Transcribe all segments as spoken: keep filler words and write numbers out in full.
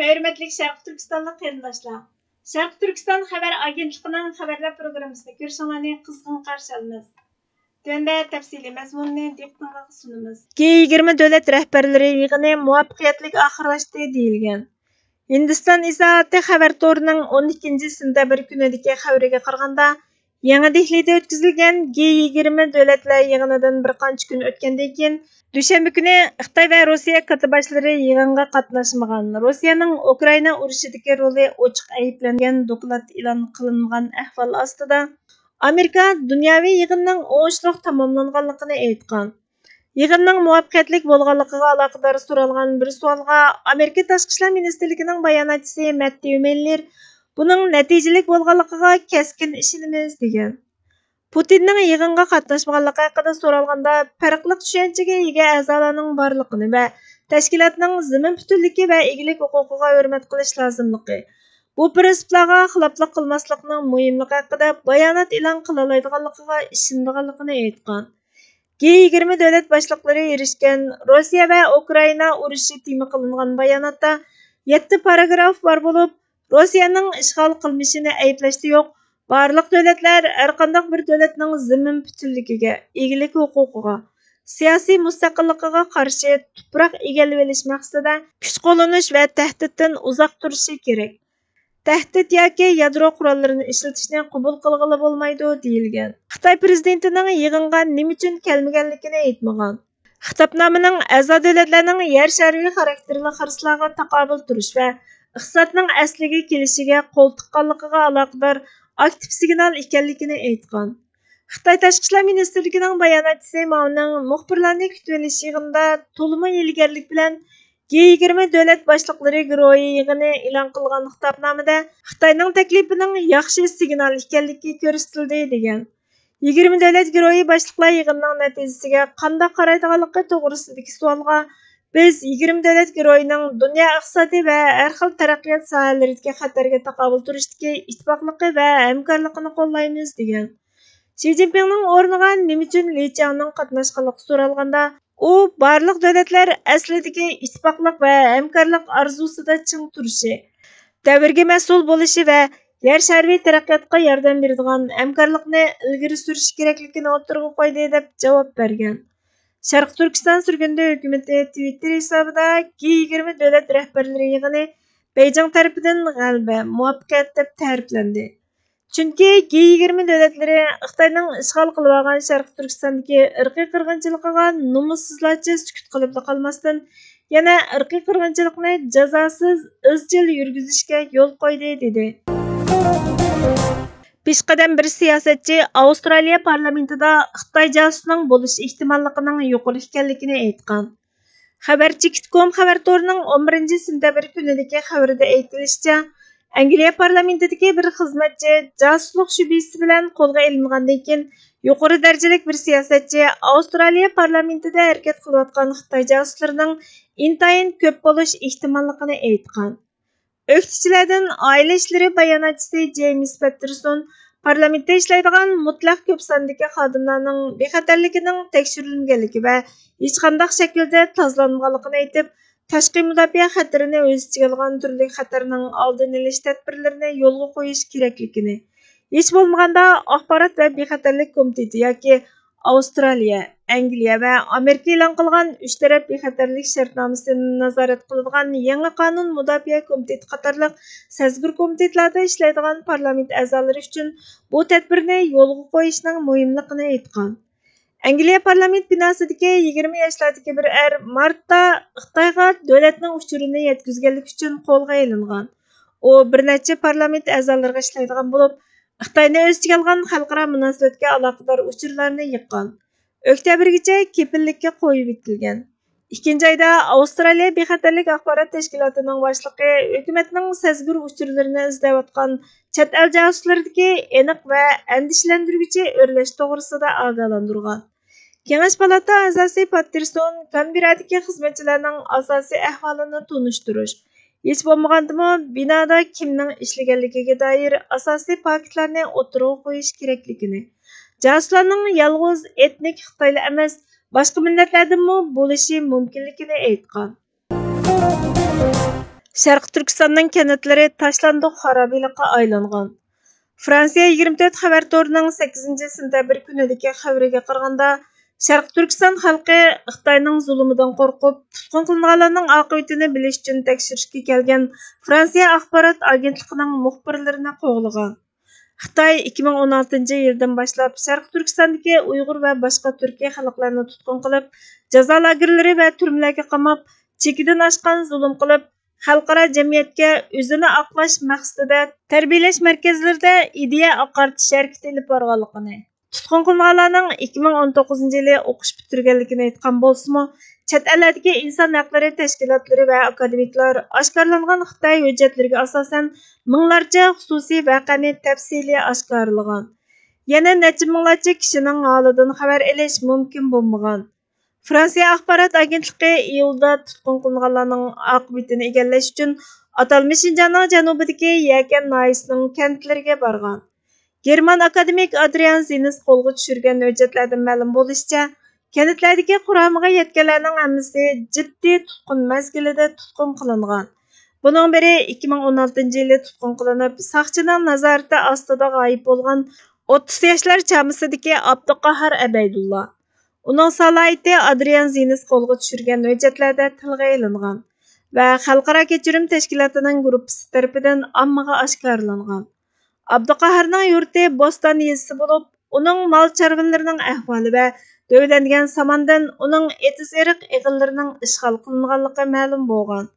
ھۆرمەتلىك شەرقىي تۈركىستانلىق قېرىنداشلار، شەرقىي تۈركىستان خەۋەر ئاگېنتلىقىنىڭ خەۋەرلەر پروگراممىسىنى كۆرۈشۈڭلارنى قىزغىن قارشى ئالىمىز. تۆۋەندە تەپسىلىي مەزمۇننى دىققىتىڭلارغا سۇنىمىز. جى يىگىرمە دۆلەت رەھبەرلىرى يىغىنى مۇۋەپپەقىيەتلىك ئاخىرلاشتى دېيىلگەن. ھىندىستان ئىزاھاتى خەۋەر تورىنىڭ ئون ئىككىنچى سېنتەبىر كۈنىدىكى خەۋىرىگە قارىغاندا، يېڭى دېھلىدە ئۆتكۈزۈلگەن جى يىگىرمە دۆلەتلەر يىغىنىدىن بىر قانچە كۈن ئۆتكەندىن كېيىن، دۈشەنبە كۈنى خىتاي ۋە روسىيە كاتتىباشلىرى يىغىنغا قاتناشمىغان، روسىيەنىڭ ئۇكرائىنا ئۇرۇشىدىكى رولى ئوچۇق ئەيىبلەنگەن دوكلات ئېلان قىلىنمىغان ئەھۋال ئاستىدا، ئامېرىكا دۇنياۋى يىغىننىڭ ئوڭۇشلۇق تاماملانغانلىقىنى ئېيتقان. يىغىننىڭ مۇۋەپپەقىيەتلىك بولغانلىقىغا ئالاقىدار سورالغان بىر سوئالغا ئامېرىكا تاشقى ئىشلار مىنىستىرلىكىنىڭ باياناتچىسى مەتتيۇ مىللېر بۇنىڭ نەتىجىلىك بولغانلىقىغا كەسكىن ئىشىنىمىز، دېگەن. پۇتىننىڭ يىغىنغا قاتناشمىغانلىقى ھەققىدە سورالغاندا، پەرقلىق چۈشەنچىگە ئىگە ئەزالارنىڭ بارلىقىنى ۋە تەشكىلاتنىڭ زېمىن پۈتۈنلۈكى ۋە ئىگىلىك ھوقۇقىغا ھۆرمەت قىلىش لازىملىقى، بۇ پىرىنسىپلارغا خىلاپلىق قىلماسلىقنىڭ مۇھىملىقى ھەققىدە بايانات ئېلان قىلالايدىغانلىقىغا ئىشىنىدىغانلىقىنى ئېيتقان. جى يىگىرمە دۆلەت باشلىقلىرى ئېرىشكەن روسىيە ۋە ئۇكرائىنا ئۇرۇشى تېما قىلىنغان باياناتتا يەتتە پاراگراف بار بولۇپ، روسىيەنىڭ ئىشغال قىلمىشىنى ئەيىبلەشتە يوق، بارلىق دۆلەتلەر ھەرقانداق بىر دۆلەتنىڭ زېمىن پۈتۈنلۈكىگە، ئىگىلىك ھوقۇقىغا، سىياسىي مۇستەقىللىقىغا قارشى تۇپراق ئىگىلىۋېلىش مەقسىتىدە كۈچ قوللىنىش ۋە تەھدىتتىن ئۇزاق تۇرۇشى كېرەك. تەھدىت ياكى يادرو قوراللىرىنى ئىشلىتىشنى قوبۇل قىلغىلى بولمايدۇ، دېيىلگەن. خىتاي پىرېزىدېنتىنىڭ يىغىنغا نېمە ئۈچۈن كەلمىگەنلىكىنى ئېيتمىغان. خىتابنامىنىڭ ئەزا دۆلەتلەرنىڭ يەر شارى خاراكتېرلىك خىرىسلارغا تاقابىل تۇرۇش ۋە ئىقتىسادنىڭ ئەسلىگە كېلىشىگە قول تىققانلىقىغا ئالاقىدار ئاكتىپ سىگنال ئىكەنلىكىنى ئېيتقان. خىتاي تاشقى ئىشلار مىنىستىرلىكىنىڭ باياناتچىسى ماۋنىڭ مۇخبىرلارنى كۈتۈۋېلىش يىغىنىدا تولىمۇ ھىيلىگەرلىك بىلەن جى يىگىرمە دۆلەت باشلىقلىرى گۇرۇھى يىغىنى ئېلان قىلغان خىتابنامىدە خىتاينىڭ تەكلىپىنىڭ ياخشى سىگنال ئىكەنلىكى كۆرسىتىلدى، دېگەن. يىگىرمە دۆلەت گۇرۇھى باشلىقلار يىغىنىنىڭ نەتىجىسىگە قانداق قارايدىغانلىقى توغرىسىدىكى سوئالغا، بىز يىگىرمە دۆلەت گۇرۇھىنىڭ دۇنيا ئىقتىسادى ۋە ھەر خىل تەرەققىيات ساھەلىرىدىكى خەتەرگە تاقابىل تۇرۇشتىكى ئىتتىپاقلىقى ۋە ھەمكارلىقىنى قوللايمىز، دېگەن. شى جىنپىڭنىڭ ئورنىغا نېمە ئۈچۈن لى چياڭنىڭ قاتناشقانلىقى سورالغاندا، ئۇ بارلىق دۆلەتلەر ئەسلىدىكى ئىتتىپاقلىق ۋە ھەمكارلىق ئارزۇسىدا چىڭ تۇرۇشى، دەۋرگە مەسئۇل بولۇشى ۋە يەر شارى تەرەققىياتقا ياردەم بېرىدىغان ھەمكارلىقنى ئىلگىرى سۈرۈش كېرەكلىكىنى ئوتتۇرىغا قويدى، دەپ جاۋاب بەرگەن. شەرقىي تۈركىستان سۈرگۈندە ھۆكۈمىتى تىۋىتتېر ھېسابىدا جى يىگىرمە دۆلەت رەھبەرلىرى يىغىنى بېيجىڭ تەرىپىدىن غەلىبە، مۇۋەپپەقىيەت دەپ تەرىپلەندى. چۈنكى جى يىگىرمە دۆلەتلىرى خىتاينىڭ ئىشغال قىلىۋالغان شەرقىي تۈركىستاندىكى ئىرقىي قىرغىنچىلىقىغا نومۇسسىزلارچە سۈكۈت قىلىپلا قالماستىن، يەنە ئىرقىي قىرغىنچىلىقنى جازاسىز، ئىزچىل يۈرگۈزۈشكە يول قويدى، دېدى. پېشقەدەم بىر سىياسەتچى ئاۋسترالىيە پارلامېنتىدا خىتاي جاسۇسىنىڭ بولۇش ئېھتىماللىقىنىڭ يۇقىرى ئىكەنلىكىنى ئېيتقان. خەۋەر چېكىت كوم خەۋەر تورىنىڭ ئون بىرىنچى سېنتەبىر كۈنىدىكى خەۋىرىدە ئېيتىلىشىچە، ئەنگلىيە پارلامېنتىدىكى بىر خىزمەتچى جاسۇسلۇق شۈبھىسى بىلەن قولغا ئېلىنغاندىن كېيىن، يۇقىرى دەرىجىلىك بىر سىياسەتچى ئاۋسترالىيە پارلامېنتىدا ھەرىكەت قىلىۋاتقان خىتاي جاسۇسلىرىنىڭ ئىنتايىن كۆپ بولۇش ئېھتىماللىقىنى ئېيتقان. ئۆكتىچىلەردىن ئائىلە ئىشلىرى باياناتچىسى جېيمىس پەتتېرسون پارلامېنتتا ئىشلەيدىغان مۇتلەق كۆپ ساندىكى خادىملارنىڭ بىخەتەرلىكىنىڭ تەكشۈرۈلمىگەنلىكى ۋە ھېچقانداق شەكىلدە تازىلانمىغانلىقىنى ئېيتىپ، تاشقى مۇداپىئە خەتىرىنى ئۆز ئىچىگە ئالغان تۈرلۈك خەتەرنىڭ ئالدىنى ئېلىش تەدبىرلىرىنى يولغا قويۇش كېرەكلىكىنى، ھېچ بولمىغاندا ئاخبارات ۋە بىخەتەرلىك كومىتېتى ياكى ئاۋسترالىيە، ئەنگلىيە ۋە ئامېرىكا ئېلان قىلغان ئۈچ تەرەپ بىخەتەرلىك شەرتنامىسىنى نازارەت قىلىدىغان يېڭى قانۇن مۇداپىئە كومىتېتى قاتارلىق سەزگۈر كومىتېتلاردا ئىشلەيدىغان پارلامېنت ئەزالىرى ئۈچۈن بۇ تەدبىرنى يولغا قويۇشنىڭ مۇھىملىقىنى ئېيتقان. ئەنگلىيە پارلامېنت بىناسىدىكى يىگىرمە ياشلاردىكى بىر ئەر مارتتا خىتايغا دۆلەتنىڭ ئۇچۇرىنى يەتكۈزگەنلىكى ئۈچۈن قولغا ئېلىنغان. ئۇ بىر نەچچە پارلامېنت ئەزالىرىغا ئىشلەيدىغان بولۇپ، خىتاينى ئۆز ئىچىگە ئالغان خەلقئارا مۇناسىۋەتكە ئالاقىدار ئۇچۇرلارنى يىغقان. ئۆكتەبىرگىچە كېپىللىككە قويۇۋېتىلگەن. ئىككىنچى ئايدا ئاۋسترالىيە بىخەتەرلىك ئاخبارات تەشكىلاتىنىڭ باشلىقى ھۆكۈمەتنىڭ سەزگۈر ئۇچۇرلىرىنى ئىزدەۋاتقان چەت ئەل جاسۇسلىرىدىكى ئېنىق ۋە ئەندىشىلەندۈرگۈچى ئۆرلەش توغرىسىدا ئاگاھلاندۇرغان. كېڭەش پالاتا ئەزاسى پاتتېرسون كانبېررادىكى خىزمەتچىلەرنىڭ ئاساسىي ئەھۋالىنى تونۇشتۇرۇش، ھېچ بولمىغاندىمۇ بىنادا كىمنىڭ ئىشلىگەنلىكىگە دائىر ئاساسىي پاكىتلارنى ئوتتۇرىغا قويۇش كېرەكلىكىنى، جاسۇسلارنىڭ يالغۇز ئېتنىك خىتايلار ئەمەس، باشقا مىللەتلەردىنمۇ بولۇشى مۇمكىنلىكىنى ئېيتقان. شەرقىي تۈركىستاننىڭ كەنتلىرى تاشلاندۇق خارابىلىققا ئايلانغان. فرانسىيە يىگىرمە تۆت خەۋەر تورىنىڭ سەككىزىنچى سېنتەبىر كۈنىدىكى خەۋىرىگە قارىغاندا، شەرقىي تۈركىستان خەلقى خىتاينىڭ زۇلۇمىدىن قورقۇپ، تۇتقۇن قىلىنغانلارنىڭ ئاقىۋىتىنى بىلىش ئۈچۈن تەكشۈرۈشكە كەلگەن فرانسىيە ئاخبارات ئاگېنتلىقىنىڭ مۇخبىرلىرىنى قوغلىغان. خىتاي ئىككى مىڭ ئون ئالتىنچى يىلدىن باشلاپ شەرقىي تۈركىستاندىكى ئۇيغۇر ۋە باشقا تۈركىي خەلقلەرنى تۇتقۇن قىلىپ، جازا لاگېرلىرى ۋە تۈرمىلەرگە قاماپ، چېكىدىن ئاشقان زۇلۇم قىلىپ، خەلقئارا جەمئىيەتكە ئۆزىنى ئاقلاش مەقسىتىدە تەربىيەلەش مەركەزلىرىدە ئىدىيە ئاقارتىش ھەرىكىتى ئېلىپ بارغانلىقىنى، تۇتقۇن قىلىنغانلارنىڭ ئىككى مىڭ ئون توققۇزىنچى يىلى ئوقۇش پۈتتۈرگەنلىكىنى ئېيتقان بولسىمۇ، چەت ئەللەردىكى ئىنسان ھەقلىرى تەشكىلاتلىرى ۋە ئاكادېمىكلار ئاشكارىلانغان خىتاي ھۆججەتلىرىگە ئاساسەن، مىڭلارچە خۇسۇسىي ۋەقەنى تەپسىلىي ئاشكارىلىغان. يەنە نەچچە مىڭلارچە كىشىنىڭ ھالىدىن خەۋەر ئېلىش مۇمكىن بولمىغان. فرانسىيە ئاخبارات ئاگېنتلىقى ئىيۇلدا تۇتقۇن قىلىنغانلارنىڭ ئاقىۋىتىنى ئىگىلەش ئۈچۈن ئاتالمىش شىنجاڭنىڭ جەنۇبىدىكى يەكەن ناھىيەسىنىڭ كەنتلىرىگە بارغان. گېرمان ئاكادېمىك ئادرىيان زىنس قولغا چۈشۈرگەن ھۆججەتلەردىن مەلۇم بولۇشىچە، كەنتلەردىكى قۇرامىغا يەتكەنلەرنىڭ ھەممىسى جىددىي تۇتقۇن مەزگىلىدە تۇتقۇن قىلىنغان. بۇنىڭ بىرى ئىككى مىڭ ئون ئالتىنچى يىلى تۇتقۇن قىلىنىپ، ساقچىنىڭ نازارىتى ئاستىدا غايىب بولغان ئوتتۇز ياشلار چامىسىدىكى ئابدۇقاھار ئەبەيدۇللا. ئۇنىڭ سالاھىيىتى ئادرىيان زىنس قولغا چۈشۈرگەن ھۆججەتلەردە تىلغا ئېلىنغان ۋە خەلقئارا كەچۈرۈم تەشكىلاتىنىڭ گۇرۇپپىسى تەرىپىدىن ئاممىغا ئاشكارىلانغان. ئابدۇقاھارنىڭ يۇرتى بوستان يېزىسى بولۇپ، ئۇنىڭ مال چارۋىلىرىنىڭ ئەھۋالى ۋە دۆۋىلەنگەن ساماندىن ئۇنىڭ ئېتىز-ئېرىق ئېغىللىرىنىڭ ئىشغال قىلىنغانلىقى مەلۇم بولغان.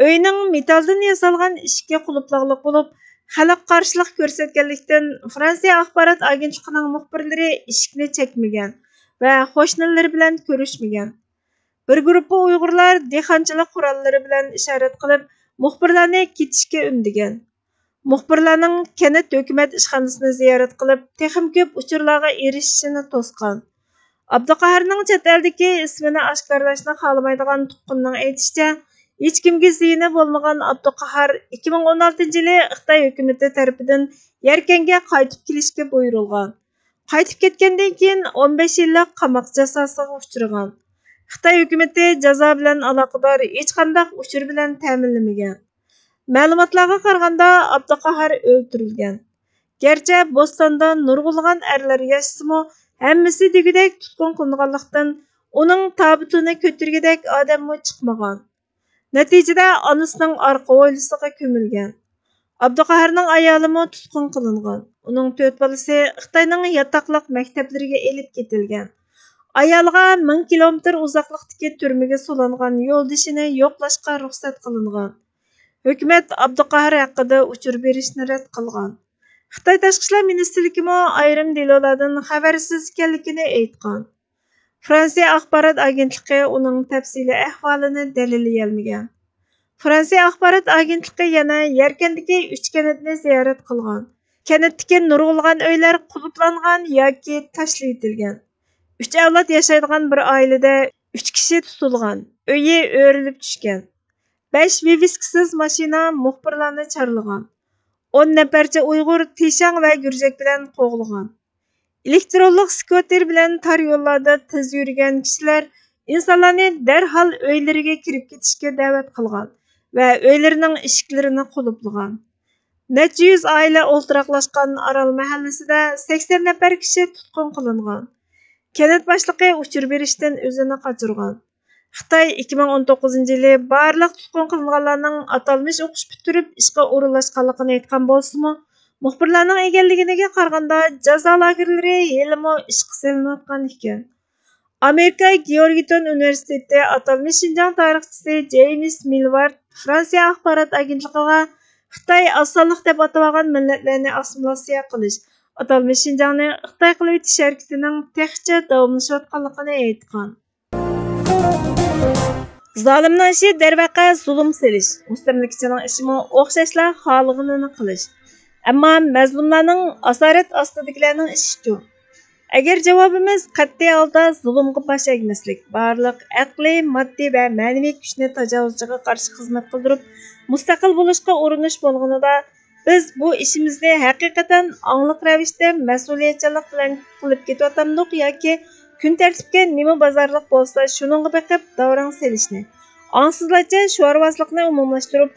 ئۆينىڭ مېتالدىن ياسالغان ئىشىكى قۇلۇپلاغلىق بولۇپ، خەلق قارشىلىق كۆرسەتكەنلىكتىن، فرانسىيە ئاخبارات ئاگېنتلىقىنىڭ مۇخبىرلىرى ئىشىكنى چەكمىگەن ۋە قوشنىلىرى بىلەن كۆرۈشمىگەن. بىر گۇرۇپپا ئۇيغۇرلار دېھقانچىلىق قوراللىرى بىلەن ئىشارەت قىلىپ، مۇخبىرلارنى كېتىشكە ئۈندىگەن. مۇخبىرلارنىڭ كەنت ھۆكۈمەت ئىشخانىسىنى زىيارەت قىلىپ، تېخىمۇ كۆپ ئۇچۇرلارغا ئېرىشىشىنى توسقان. ئابدۇقاھارنىڭ چەت ئەلدىكى ئىسمىنى ئاشكارىلاشنى خالىمايدىغان تۇغقىنىنىڭ ئېيتىشىچە، ھېچكىمگە زىيىنى بولمىغان ئابدۇقاھار ئىككى مىڭ ئون ئالتىنچى يىلى خىتاي ھۆكۈمىتى تەرىپىدىن يەركەنگە قايتىپ كېلىشكە بۇيرۇلغان. قايتىپ كەتكەندىن كېيىن ئون بەش يىللىق قاماق جازاسىغا ئۇچرىغان. خىتاي ھۆكۈمىتى جازا بىلەن ئالاقىدار ھېچقانداق ئۇچۇر بىلەن تەمىنلىمىگەن. مەلۇماتلارغا قارىغاندا، ئابدۇقاھار ئۆلتۈرۈلگەن. گەرچە بوستاندا نۇرغۇنلىغان ئەرلەر ياشىسىمۇ، ھەممىسى دېگۈدەك تۇتقۇن قىلىنغانلىقتىن، ئۇنىڭ تابۇتىنى كۆتۈرگۈدەك ئادەممۇ چىقمىغان. نەتىجىدە ئانىسىنىڭ ئارقا ھويلىسىغا كۆمۈلگەن. ئابدۇقاھارنىڭ ئايالىمۇ تۇتقۇن قىلىنغان. ئۇنىڭ تۆت بالىسى خىتاينىڭ ياتاقلىق مەكتەپلىرىگە ئېلىپ كېتىلگەن. ئايالىغا مىڭ كىلومېتىر ئۇزاقلىقتىكى تۈرمىگە سولانغان يولدىشىنى يوقلاشقا رۇخسەت قىلىنغان. ھۆكۈمەت ئابدۇقاھار ھەققىدە ئۇچۇر بېرىشنى رەت قىلغان. خىتاي تاشقى ئىشلار مىنىستىرلىكىمۇ ئايرىم دېلولادىن خەۋەرسىز ئىكەنلىكىنى ئېيتقان. فرانسىيە ئاخبارات ئاگېنتلىقى ئۇنىڭ تەپسىلىي ئەھۋالىنى دەلىللىيەلمىگەن. فرانسىيە ئاخبارات ئاگېنتلىقى يەنە يەركەندىكى ئۈچ كەنتنى زىيارەت قىلغان. كەنتتىكى نۇرغۇنلىغان ئۆيلەر قۇلۇپلانغان ياكى تاشلىۋېتىلگەن. ئۈچ ئەۋلاد ياشايدىغان بىر ئائىلىدە ئۈچ كىشى تۇتۇلغان، ئۆيى ئۆرۈلۈپ چۈشكەن. بەش ۋىۋىسكىسىز ماشىنا مۇخبىرلارنى چارلىغان. ئون نەپەرچە ئۇيغۇر تىشاڭ ۋە گۈرجەك بىلەن قوغلىغان. ئېلېكترونلۇق سكوتېر بىلەن تار يوللاردا تېز يۈرگەن كىشىلەر ئىنسانلارنى دەرھال ئۆيلىرىگە كىرىپ كېتىشكە دەۋەت قىلغان ۋە ئۆيلىرىنىڭ ئىشىكلىرىنى قۇلۇپلىغان. نەچچە يۈز ئائىلە ئولتۇراقلاشقان ئارال مەھەللىسىدە سەكسەن نەپەر كىشى تۇتقۇن قىلىنغان. كەنت باشلىقى ئۇچۇر بېرىشتىن ئۆزىنى قاچۇرغان. خىتاي ئىككى مىڭ ئون توققۇزىنچى يىلى بارلىق تۇتقۇن قىلىنغانلارنىڭ ئاتالمىش ئوقۇش پۈتتۈرۈپ ئىشقا ئورۇنلاشقانلىقىنى ئېيتقان بولسىمۇ، مۇخبىرلارنىڭ ئىگىلىگىنىگە قارىغاندا، جازا لاگېرلىرى ھېلىمۇ ئىشقا سېلىنىۋاتقان ئىكەن. ئامېرىكا گېئورگتون ئۇنىۋېرسىتېتى ئاتالمىش شىنجاڭ تارىخچىسى جېيمىس مىلۋارد فرانسىيە ئاخبارات ئاگېنتلىقىغا خىتاي ئاز سانلىق دەپ ئاتىۋالغان مىللەتلەرنى ئاسسىمىلياتسىيە قىلىش، ئاتالمىش شىنجاڭنى خىتاي قىلىۋېتىش ھەرىكىتىنىڭ تېخىچە داۋاملىشىۋاتقانلىقىنى ئېيتقان. زالىمنىڭ ئىشى دەرۋەقە زۇلۇم سېلىش، مۇستەملىكىچىنىڭ ئىشىمۇ ئوخشاشلا خالىغىنىنى قىلىش. ئەمما مەزلۇملارنىڭ، ئاسارەت ئاستىدىكىلەرنىڭ ئىشىچۇ؟ ئەگەر جاۋابىمىز قەتئىي ھالدا زۇلۇمغا باش ئەگمەسلىك، بارلىق ئەقلىي، ماددىي ۋە مەنىۋى كۈچنى تاجاۋۇزچىغا قارشى خىزمەت قىلدۇرۇپ، مۇستەقىل بولۇشقا ئۇرۇنۇش بولغىنىدا، بىز بۇ ئىشىمىزنى ھەقىقەتەن ئاڭلىق رەۋىشتە مەسئۇلىيەتچانلىق بىلەن قىلىپ كېتىۋاتامدۇق ياكى كۈن تەرتىپكە نېمە بازارلىق بولسا شۇنىڭغا بېقىپ داۋراڭ سېلىشنى، ئاڭسىزلارچە شوئارۋازلىقنى ئومۇملاشتۇرۇپ،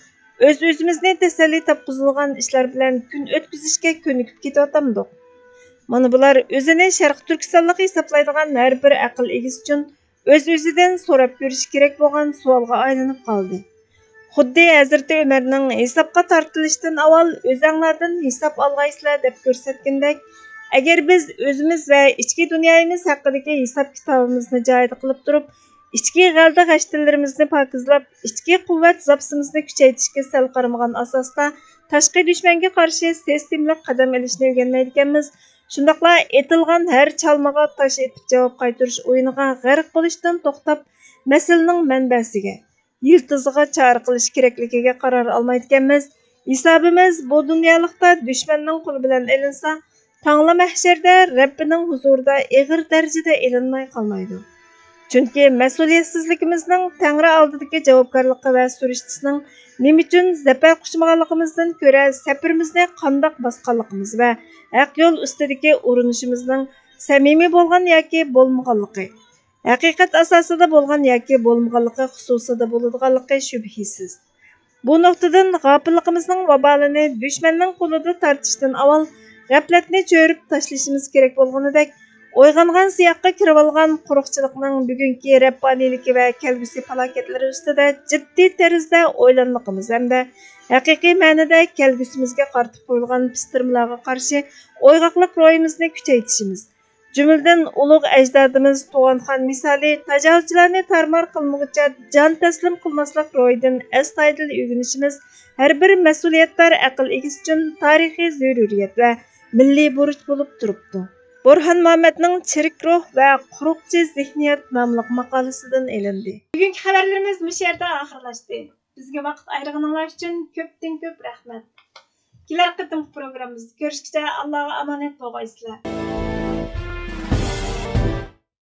ئۆز-ئۆزىمىزنى تەسەللى تاپقۇزىدىغان ئىشلار بىلەن كۈن ئۆتكۈزۈشكە كۆنۈكۈپ كېتىۋاتامدۇق؟ مانا بۇلار ئۆزىنى شەرقىي تۈركىستانلىق ھېسابلايدىغان ھەر بىر ئەقىل ئىگىسى ئۈچۈن ئۆز-ئۆزىدىن سوراپ كۆرۈشى كېرەك بولغان سوئالغا ئايلىنىپ قالدى. خۇددى ھەزرىتى ئۆمەرنىڭ ھېسابقا تارتىلىشتىن ئاۋۋال ئۆزەڭلاردىن ھېساب ئالغايسىلەر دەپ كۆرسەتكىنىدەك، ئەگەر بىز ئۆزىمىز ۋە ئىچكى دۇنيايىمىز ھەققىدىكى ھېساب-كىتابىمىزنى جايىدا قىلىپ تۇرۇپ، ئىچكى غەلدە-غەشتىلىرىمىزنى پاكىزلاپ، ئىچكى قۇۋۋەت زاپىسىمىزنى كۈچەيتىشكە سەل قارىمىغان ئاساستا، تاشقى دۈشمەنگە قارشى سىستېمىلىق قەدەم ئېلىشنى ئۆگەنمەيدىكەنمىز، شۇنداقلا ئېتىلغان ھەر چالمىغا تاش ئېتىپ جاۋاب قايتۇرۇش ئويۇنىغا غەرق بولۇشتىن توختاپ، مەسىلىنىڭ مەنبەسىگە، يىلتىزىغا چارە قىلىش كېرەكلىكىگە قارار ئالمايدىكەنمىز. ھېسابىمىز بۇ دۇنيالىقتا دۈشمەننىڭ قولى بىلەن ئېلىنسا، تاڭلا مەھشەردە رەببىنىڭ ھۇزۇرىدا ئېغىر دەرىجىدە ئېلىنماي قالمايدۇ. چۈنكى مەسئۇلىيەتسىزلىكىمىزنىڭ تەڭرى ئالدىدىكى جاۋابكارلىقى ۋە سۈرۈشتىسىنىڭ نېمە ئۈچۈن زەپەر قۇچمىغانلىقىمىزدىن كۆرە، سەپىرىمىزنى قانداق باسقانلىقىمىز ۋە ھەق يول ئۈستىدىكى ئۇرۇنۇشىمىزنىڭ سەمىمىي بولغان ياكى بولمىغانلىقى، ھەقىقەت ئاساسىدا بولغان ياكى بولمىغانلىقى خۇسۇسىدا بولىدىغانلىقى شۈبھىسىز. بۇ نۇقتىدىن غاپىللىقىمىزنىڭ ۋابالىنى دۈشمەننىڭ قولىدا تارتىشتىن ئاۋۋال، غەپلەتنى چۆرۈپ تاشلىشىمىز كېرەك بولغىنىدەك، ئويغانغان سىياققا كىرىۋالغان قۇرۇقچىلىقنىڭ بۈگۈنكى رەببانىيلىكى ۋە كەلگۈسى پالاكەتلىرى ئۈستىدە جىددىي تەرزدە ئويلانمىقىمىز ھەمدە ھەقىقىي مەنىدە كەلگۈسىمىزگە قارىتىپ قويۇلغان پىستىرمىلارغا قارشى ئويغاقلىق روھىمىزنى كۈچەيتىشىمىز، جۈملىدىن ئۇلۇغ ئەجدادىمىز تۇغانخان مىسالى تاجاۋۇزچىلارنى تارمار قىلمىغۇچە جان تەسلىم قىلماسلىق روھىدىن ئەستايىدىل ئۆگىنىشىمىز ھەر بىر مەسئۇلىيەتدار ئەقىل ئىگىسى ئۈچۈن تارىخىي زۆرۈرىيەت ۋە مىللىي بۇرچ بولۇپ تۇرۇپتۇ. بورھان مۇھەممەدنىڭ چىرىك روھ ۋە قۇرۇقچى زېھنىيەت ناملىق ماقالىسىدىن ئېلىندى. بۈگۈنكى خەۋەرلىرىمىز مۇشۇ يەردە ئاخىرلاشتى. بىزگە ۋاقىت ئايرىغىنىڭلار ئۈچۈن كۆپتىن كۆپ رەھمەت. كېلەر قېتىمقى پروگراممىمىزدا كۆرۈشكىچە ئاللاغا ئامانەت بولغايسىلەر.